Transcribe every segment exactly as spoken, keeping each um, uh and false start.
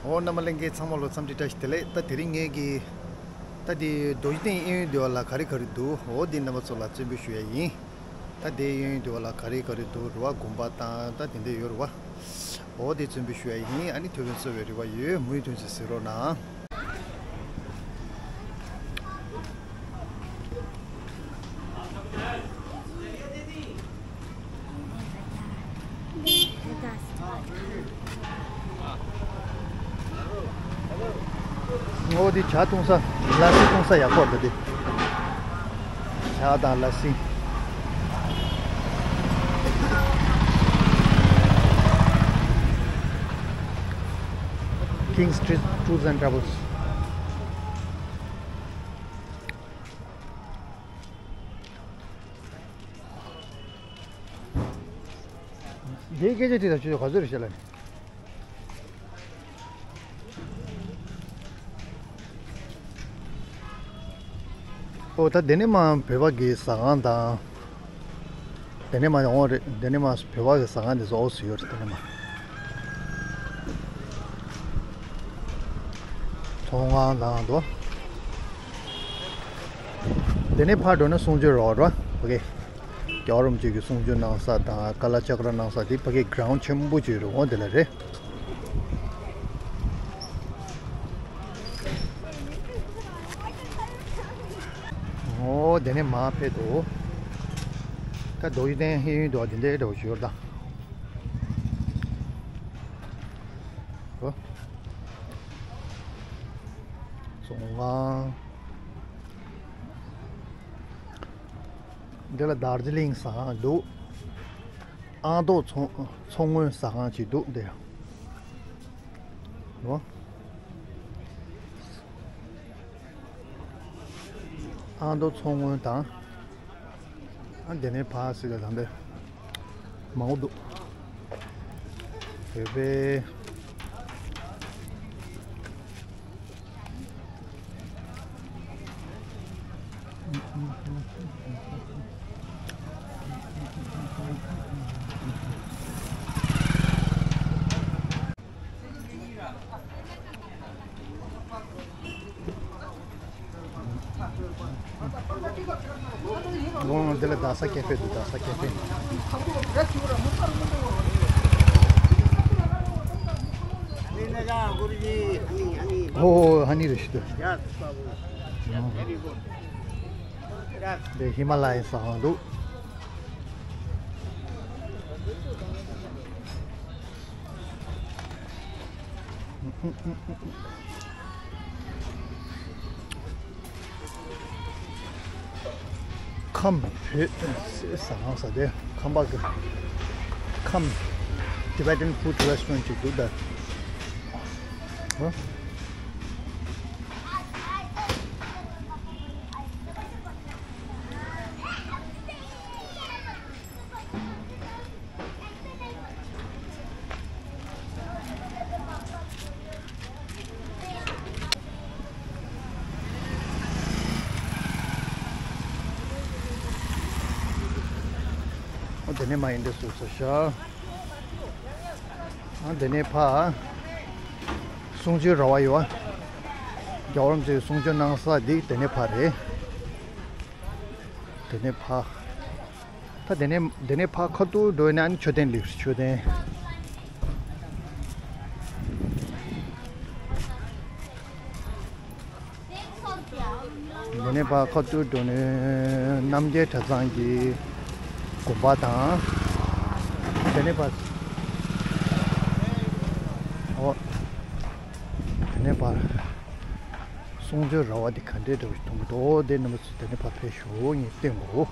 འོ་རྣམ་པ་ལྷན་རྒྱས་ཚང་མ་ལོ་འཚམས་འདྲི་བཀྲ་ཤིས་བདེ་ལེགས། ད་དེ་རིང་ངེད་ཀྱི་ད་དེ་རྡོ་རྗེ་གདན་གཡས་གཡོན་དེ་བ་ལ་ག་རེ་ག་རེ་འདུག་འོ་དེ་རྣམ་པ་ཚོ་ལ་རྩོམ་སྤེལ་ཞུ་ཡ་ཡིན། ད་དེ་གཡས་གཡོན་དེ་བ་ལ་ག་རེ་ག་རེ་འདུག་རེད་བ། དགོན་པ་དང་ད་དེ་འདྲ་ཡོད་རེད་བ། འོ་དེ་རྩོམ་སྤེལ་ཞུ་ཡ་ཡིན། ཨ་ནི་ཐུགས་ཕན་གསོས་པའི་རེ་བ་ཡོད། མུ་མཐུད་ཅིག་གཟིགས་རོགས་གནང་། ངོ་། འདི་ཇ་འཐུང་ས། ལ་སི་འཐུང་ས་ཡག་པོ་འདུག་འདི། ཇ་དང་ལ་སི། King Street Tours and Travels། འདིའི་སྐད་ཆ་དྲིས་དང་ཆུ་ཚོད་ག་ཚོད་རེད་ཤག་ལབ་ནས། ཨོ་ད་དེ་ནས་མ་བོད་པ་གི་ཟ་ཁང་དང་། དེ་ནས་མ་ཡོང་བ་རེད། དེ་ནས་མ་བོད་པ་གི་ཟ་ཁང་དེ་ཚོ་ཨོ་སུ་ཡོད་རེད། དེ་ནས་མ་ཚོང་ཁང་དང་དོ། དེ་ནས་ཕར་འགྲོ་ན་གསུང་ཆོས་རོགས་རོགས། ཨོ་ཀེ། རྒྱལ་བ་རིན་པོ་ཆེ་གི་གསུང་ཆོས་གནང་ས་དང་ཀ་ལ་ཅག་ར་གནང་ས་དེ་ཕ་གི་གྷི་རའུན་ཌི་ཆེན་པོ་ཅིག་རེད། འོ་དེ་ལ་རེད། འོ་དེ་ནས་མར་ཕེབས་འདུག་ད་རྡོ་རྗེ་གདན་གཡས་གཡོན་དུ་དེ་འདྲའི་འདྲ་བོ་ཞིག་ཡོད་རེད་ད། འོ། ཚོང་ཁང་། འདི་ལ་དར་ཇི་ལིང་ཟ་ཁང་འདུག་ཨ་མདོ་མཚོ་མཚོ་སྔོན་ཟ་ཁང་ཅིག་འདུག་འདི། འོ། ཨ་མདོ་མཚོ་སྔོན་དང་། ཨ་འདི་ནས་ཕར་སི་ལ་དང་པས་མང་པོ་འདུག་བོད་པའི། འོང་། འདི་ལ་རྡ་ས་ཀེ་ཧྥེ་འདུག་རྡ་ས་ཀེ་ཧྥེ། ཨོ་ཧ་ནི་རེད་ཤི་འདུག་འདི་ཧི་མ་ལ་ཡའི་ས་ཁང་འདུག་ཁམས་བོད་ཟ་ཁང་ཟ་དེ་ཁམས་པ་གི་ཁམས་Tibetan food restaurant ཅིག་འདུག་ད། ཨ། ཨོ་དེ་ནས་མ་ཡིན་འདི་སུ་སུ་ཤ། ཨ་དེ་ནས་ཕ། གསུང་ཆོས་ར་བ་ཡོད་ཨ། རྒྱལ་བ་རིན་པོ་ཆེས་གསུང་ཆོས་གནང་ས་འདི་དེ་ནས་ཕ་རེད། དེ་ནས་ཕ། ད་དེ་ནས་དེ་ནས་ཕར་ཁ་ཐུག་འགྲོ་ཡིན་ན་ཨ་ནི་མཆོད་རྟེན་སླེབས། མཆོད་རྟེན། དེ་ནས་ཕར་ཁ་ཐུག་འགྲོ་ནས་རྣམ་རྒྱལ་གྲྭ་ཚང་གི་དགོན་པ་དང་། དེ་ནས་ཕར། ཨོ། དེ་ནས་ཕར། གསུང་ཆོས་ར་བ་འདི་ག་འདྲའི་འདྲ་བོ་ཞིག་མཐོང་གི་འདུག་དེ་རྣམ་པ་ཚོ་དེ་ནས་ཕར་ཕེབས་ཤོག་ངས་སྟོན་དགོས།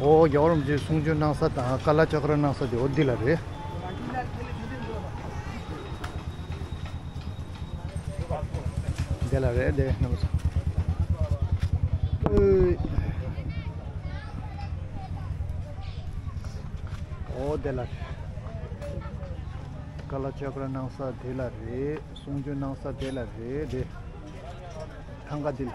ཨོ་རྒྱལ་བ་རིན་པོ་ཆེས་གསུང་ཆོས་གནང་ས་དང་ཀ་ལ་ཅག་ར་གནང་ས་དེ་ཨོ་འདི་ལ་རེད། འདི་ལ་རེད་དེ་རྣམ་པ་ཚོ། ཨོ་དེ་ལ་རེད། ཁ་ལག་ཅ་ཀ་ར་གནང་ས་དེ་ལ་རེད། གསུང་ཆོས་གནང་ས་དེ་ལ་རེད། དེ་ཐང་ག་འདི་ལ།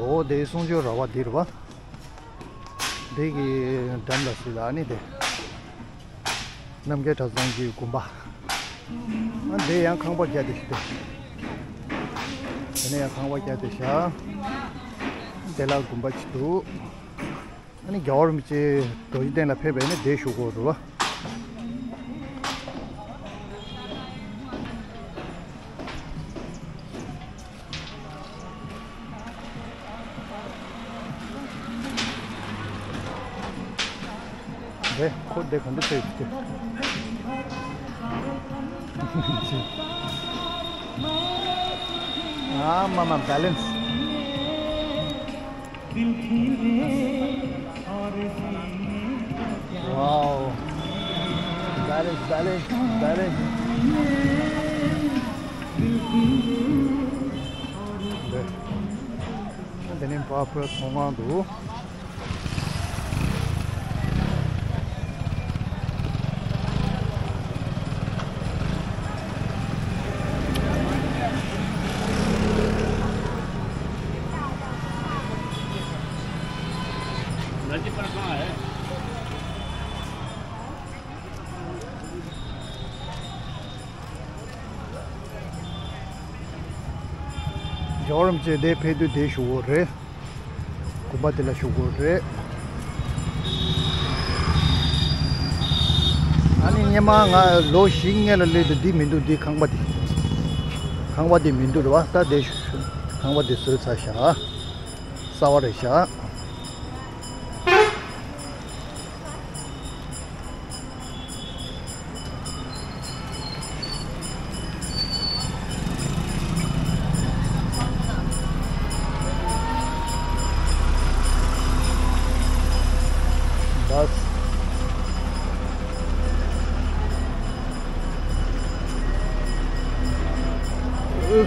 འོ་དེ་གསུང་ཆོས་ར་བ་འདི་རེད་པ། འདི་གི་འགྲམ་ལ་སུ་ལ་ཨ་ནི་དེ། རྣམ་རྒྱལ་གྲྭ་ཚང་གི་དགོན་པ། ཨ་འདི་ཡང་ཁང་པ་བརྒྱབ་སྟེ་ཞིག་འདུག་དེ་ནས་ཡང་ཁང་པ་བརྒྱབ་སྟེ་བཞག་དེ་ལ་དགོན་པ་ཅིག་འདུག་ཨ་ནི་རྒྱལ་བ་རིན་པོ་ཆེ་རྡོ་རྗེ་གདན་ལ་ཕེབས་པ་ཡིན་ན་དེ་བཞུགས་དགོས་རེད་པ། རེད། ཁོ་དེ་ག་འདྲ་བྱས་ཀྱི། ཨ་མ་མ། བྷེ་ལེན་སི། Wow. Balance, balance, balance. འདི་ནི་བ་ཕོའི་ཚོང་ཁང་འདུག་རྒྱལ་བ་རིན་པོ་ཆེ་འདིར་ཕེབས་དུས་འདིར་བཞུགས་ཡོད་རེད། དགོན་པ་འདི་ལ་བཞུགས་ཡོད་རེད། ཨ་ནི་སྔོན་མ་ང་ལོ་བཞི་སྔོན་ལ་སླེབས་དུས་འདི་མི་འདུག་འདི་ཁང་པ་འདི། ཁང་པ་འདི་མི་འདུག་རེད་པ། ད་འདི་ཁང་པ་འདི་བཟོས་ཚར་ཤག་གསར་པ་རེད་ཤག་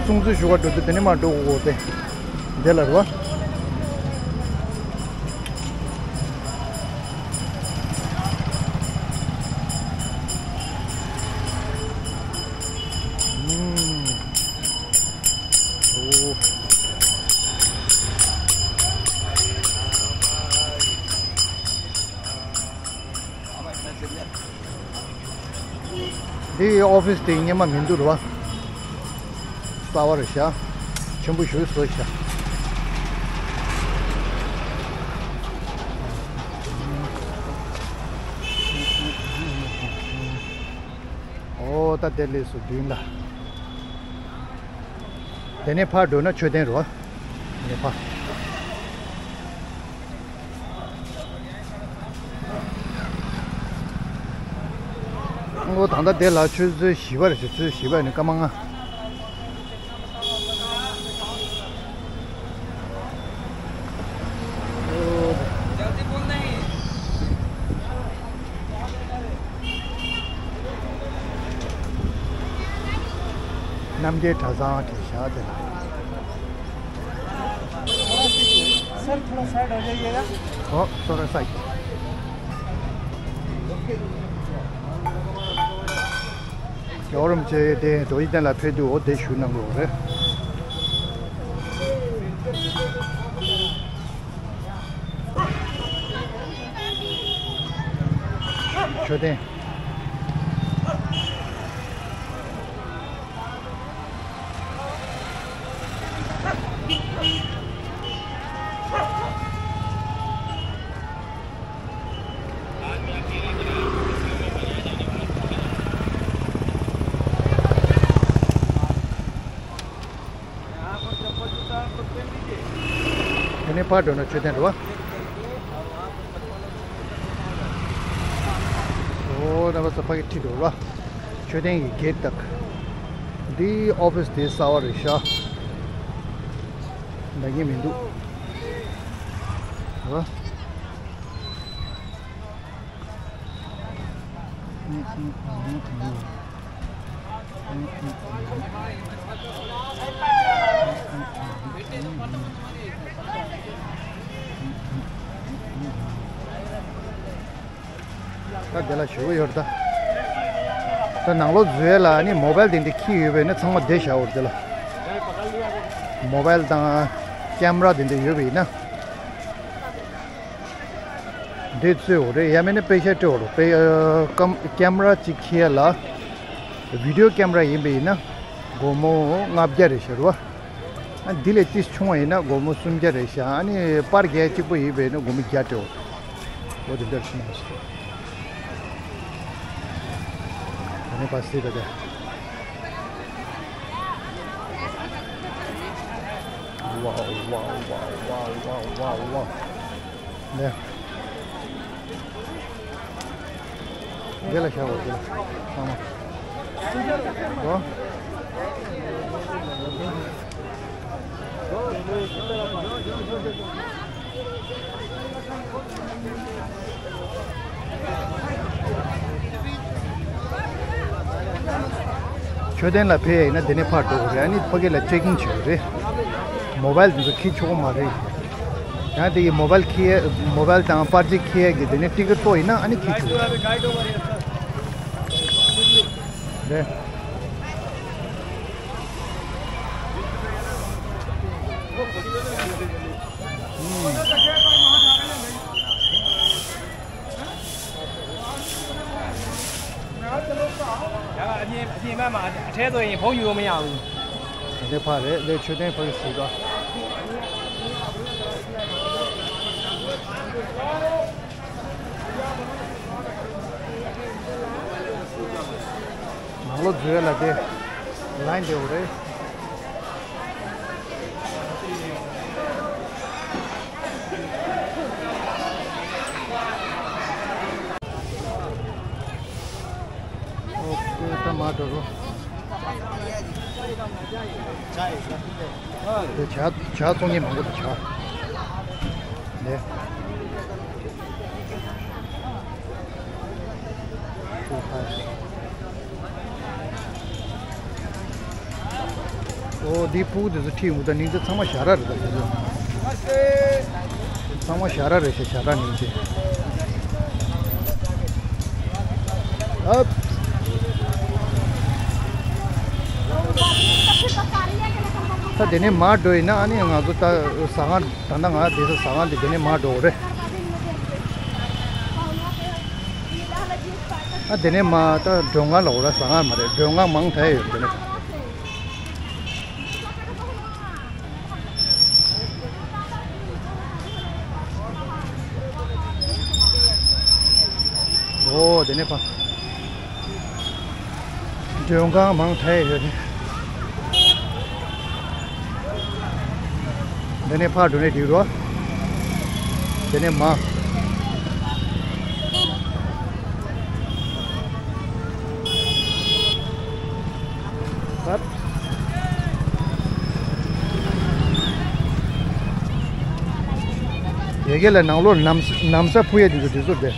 སྲུང་བརྩི་ཞུ་བར་འགྲོ་དུས་དེ་ནས་མར་འགྲོ་དགོས་ཏེ། འདི་ལ་རེད་པ། ཨུམ། ཨོ། འདི་ཨོ་ཕི་སི་དེ་སྔོན་མ་མི་འདུག་རེད་པ། གསར་པ་རེད་ཤག་ཆེན་པོ་ཞིག་བཟོས་ཤག་ཨོ་ད་དེ་ལས་སུ་མདུན་ལ། དེ་ནས་ཕར་འགྲོ་ན་མཆོད་རྟེན་རེད་པ། དེ་ནས་ཕར། ཨོ་ད་ལྟ་དེ་ལ་ཆུ་ཚོད་བཞི་པ་རེད། ཆུ་ཚོད་བཞི་པ་ནི་སྐར་མ་ལྔ། རྣམ་རྒྱལ་གྲྭ་ཚང་བྲིས་ཤག་དེ་ལ། सर, थोड़ा साइड हो जाइएगा। ཨོ། थोड़ा साइड। རྒྱལ་བ་རིན་པོ་ཆེ་དེ་རྡོ་རྗེ་གདན་ལ་ཕེབས་དུས་འོ་དེ་བཞུགས་གནང་དགོས་རེད། མཆོད་རྟེན། དེ་ནས་ཕར་འགྲོ་ན་མཆོད་རྟེན་རེད་པ། ཨོ་རྣམ་པ་ཚོ་ཕ་གི་ཁྲིད་འགྲོ་ར། མཆོད་རྟེན་གྱི་གེད་དག་འདི་ཨོ་ཕི་སི་དེ་གསར་པ་རེད་ཤག་ད་ངས་མི་འདུག་ར། ད་དེ་ལ་ཞུ་གི་ཡོད་རེད་ད། ད་ནང་ལོགས་འཛུལ་ཡས་ལ་ནི་མོ་བལ་དེ་འདྲ་འཁྱེར་ཡོད་པས་ན་ཚང་མ་བསྡད་བཞག་འོར་དེ་ལ། མོ་བལ་དང་ཀེམ་ར་དེ་འདྲ་ཡོད་པ་ཡིན་ན། འདི་ཚོས་འོ་རེད། ཡང་མིན་ན་པེ་ཤ་སྤྲད་འོ་རེད། པེ་ཀམ་ཀེམ་ར་གཅིག་འཁྱེར་ལ། བི་ཌིའོ་ཀེམ་ར་ཡིན་པ་ཡིན་ན། སྒོར་མོ་ལྔ་བརྒྱ་རེད་ཤག་རེད་བ། ཨ་འདི་ལས་ཏིས་ཆུང་བ་ཡིན་ན་སྒོར་མོ་སུམ་བརྒྱ་རེད་ཤག་ཨ་ནི་པར་རྒྱག་གཅིག་པོ་ཡིན་པ་ཡིན་ན་སྒོར་མོ་བརྒྱ་སྤྲད་འོ་རེད། འོ་དེ་འདྲ་ཞིག་མ་རེད་ཤག་ད་ནི་པ་སི་ད་དེ། Wow, wow, wow, wow, wow, wow, wow. ནས། འདི་ལ་བཞག་འོ་འདི་ལ། ཚང་མ། འོ། མཆོད་རྟེན་ལ་ཕེབས་ཡིན་ན་དེ་ནས་ཕར་འགྲོ་དགོས་རེད། ཨ་ནི་ཕ་གི་ལ་ཅེག་ཨིན་བྱེད་དགོས་རེད། མོ་བལ་དེ་ཚོ་འཁྱེར་ཆོག་གི་མ་རེད། ཡང་དེ་གི་མོ་བལ་འཁྱེར་མོ་བལ་དང་པར་ཆས་འཁྱེར་གི་དེ་ནས་ཊི་ཀེ་ཊི་ཐོག་ཡིན་ན་ཨ་ནི་འཁྱེར་ཆོག་གི་རེད། ཡ། ཨ་ནི་ཨ་ནི་མ་མ་ཨ་འཕྲལ་དུ་ཡིན་ཕོག་ཡོང་མི་ཡང་། དེ་ཕ་རེད་ལས་མཆོད་རྟེན་ཕ་གི་ཟིག་ག་ནང་ལོགས་འཛུལ་ཡ་ལ་དེ་ལན་དེ་འོ་རེད། ཨོ་ཀེ། ད་མར་འགྲོ་རོགས། དེ་ཇ་ཇ་བཙོང་མཁན་མང་པོ་འདུག་ཇ། ནས། ཨོ་འདི་ཕྲུ་གུ་དེ་ཚོ་ཁྲིད་འོང་ད་ནིང་ཚེ་ཚང་མ་ཞ་ར་རེད་ད་དེ་ཚོ། ཚང་མ་ཞ་ར་རེད་ཤག་ཞ་ར་ནིང་ཚེ། ཨབ། ད་དེ་ནས་མར་འགྲོ་ཡིན་ན་ཨ་ནི་ང་ཚོ་ད་ཟ་ཁང་ད་ལྟ་ང་དེ་ཚོ་ཟ་ཁང་དེ་དེ་ནས་མར་འགྲོ་དགོས་རེད། ཨ་དེ་ནས་མར་ད་མགྲོན་ཁང་ལ་འོ་ར་ཟ་ཁང་མ་རེད། མགྲོན་ཁང་མང་དྲགས་ཡོད་དེ་ནས། ཨོ་དེ་ནས་ཕ། མགྲོན་ཁང་མང་དྲགས་ཡོད་རེད། འདི་ནས་ཕར་འགྲོ་ནས་འགྲིག་རོ། འདི་ནས་མར། ཡ་གི་ལ་ནང་ལོགས་ན་བཟའ་ན་བཟའ་ཕུ་ཡ་དེ་ཚོ་དེ་ཚོ་རེད།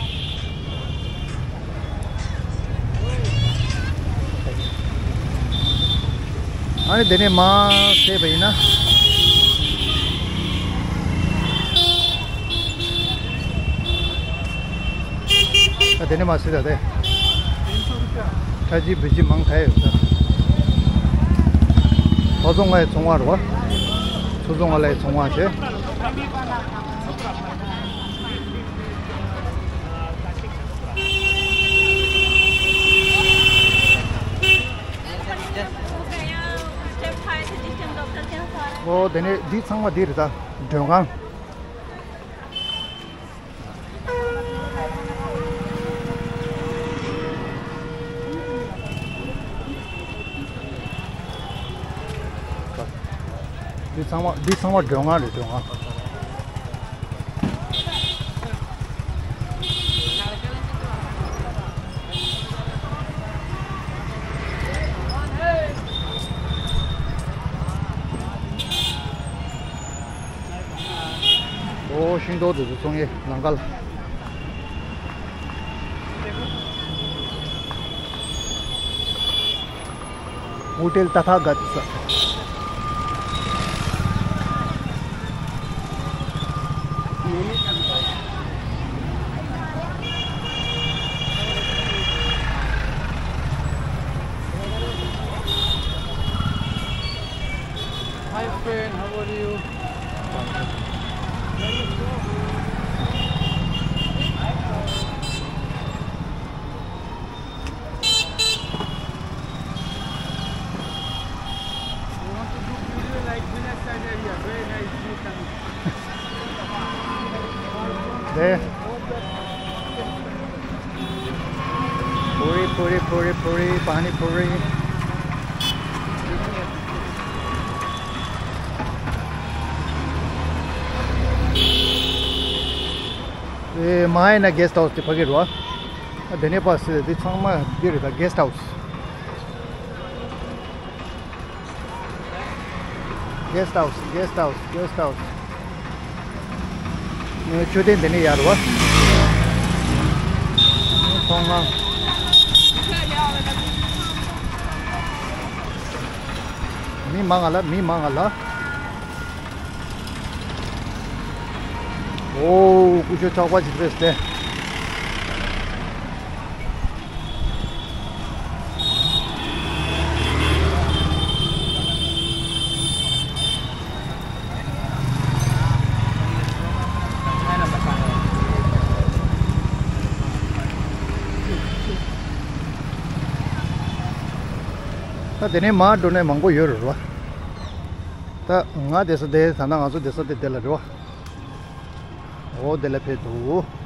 ཨ་ནི་དེ་ནས་མར་བལྟས་པ་ཡིན་ན། ཨ་དེ་ནས་མར་བལྟས་ད་དེ། ཁྲ་ཆིལ་བུ་ཆིལ་མང་དྲགས་ཡོད་ས། ཕོ་ཚོང་ལ་ཡི་ཚོང་བ་རེད་བ། ཚོ་ཚོང་ལ་ཡི་ཚོང་བ་བྱས། ཨོ་དེ་ནས་འདི་ཚང་མ་འདི་རེད་ད། མགྲོན་ཁང་། འདི་ཚང་མ་འདི་ཚང་མ་མགྲོན་ཁང་རེད། མགྲོན་ཁང་། ཨོ་ཤིང་ཏོག་དེ་ཚོ་བཙོང་ཡས་ལམ་ཁ་ལ། ཧོ་ཊེལ་ཏ་ཐཱ་གཏི། Friend, how are you? We want to do video like village side area. Very nice view coming. There. Puri, puri, puri, puri, pani puri. ཨེ། མ་ཡིན་ན་གེ་སི་ཊི་ཧའུ་སི་དེ་ཕ་གི་རེད་བ། དེ་ནས་པ་སི་དེ་ཚང་མ་འདི་རེད་ད། གེ་སི་ཊི་ཧའུ་སི། གེ་སི་ཊི་ཧའུ་སི། གེ་སི་ཊི་ཧའུ་སི། གེ་སི་ཊི་ཧའུ་སི། ངའི་མཆོད་རྟེན་དེ་ནས་ཡར་བ། མཐོང་ང་། མི་མང་ང་ལ། མི་མང་ང་ལ། ཨོ། ཀུ་ཤུ་ཚགས་པ་ཅིག་རེད་ཟེར། ད་དེ་ནས་མར་འགྲོ་ནས་མང་པོ་ཡོད་རེད་བ། ད་ང་བསྡད་ས་དེ། ད་ལྟ་ང་ཚོ་བསྡད་ས་དེ་དེ་ལ་རེད་བ། འོ་དེ་ལ་ཕེབས་འདུག།